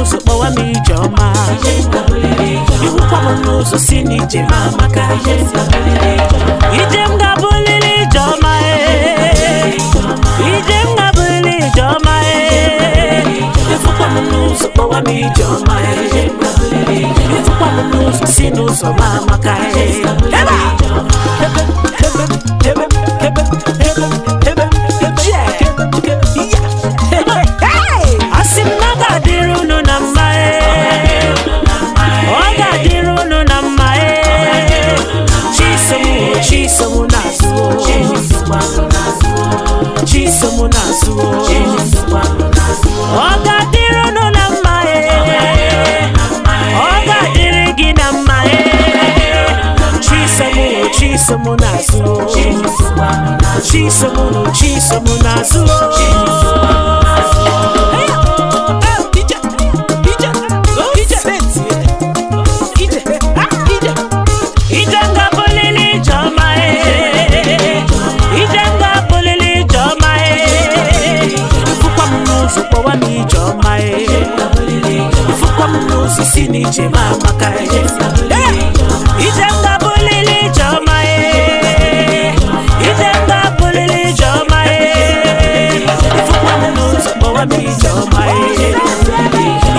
n'ụzọ kpọwa m ije ọma. Ịhụkwa m n'ụzọ si n'ije m amaka. Ije m ga-abụlili ije ọma ee. Ije m ga-abụlili ije ọma ee. Ịfụkwa m n'ụzọ kpọwa m ije ọma ee. Ịfụkwa m n'ụzọ si n'ụzọ m amaka ee. Ebe a! Ebe, ebe, ebe, ebe, ebe, ebe, ebe, yeah. Hey! Asị m na ọ ga-adịrị unu na mma ee. Ọ ga-adịrị unu na mma ee. Chisom o, Chisom n'azụ o. Chisom n'azụ o. Ọ ga-adịrị unu na mma ee. Ọ ga-adịrị gị na mma ee. Chisom o, Chisom n'azụ o. Chisom o, Chisom n'azụ o. Ije nga bulili ije ee. Ije nga bulili ije ee. Ifụkwa m n'ụzọ kpọwa m ije ọma ee. Ifụkwa m n'ụzọ si n'ije m amaka ee. Ije nga bulili ije ọma ee. Ije nga bulili ije ọma ee. Ifụkwa m n'ụzọ kpọwa m ije ọma ee.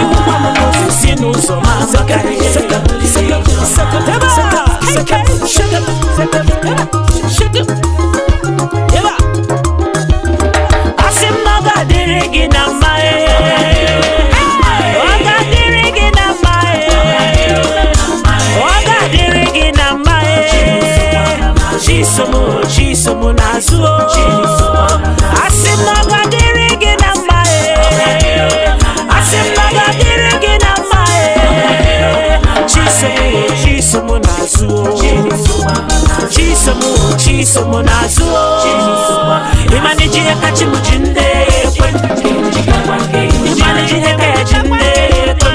Ifụkwa m n'ụzọ si n'ụzọ m amaka ee. Asị m na ọ ga-adịrị gị na mma ee. Ọ ga-adịrị gị na mma ee. Ọ ga-adịrị gị na mma ee. Chisom o, Chisom n'azụ o. Asị m na ọ ga-adịrị gị na mma ee. Asị m na ọ ga-adịrị gị na mma ee. Chisom o, Chisom n'azụ o. Chisom o, Chisom n'azụ o. Ịmaniji aka chi m ji ndị ekwe. Ịmaniji aka ya ji ndị ekwe.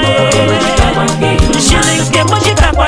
Nshiri nke m jikakwa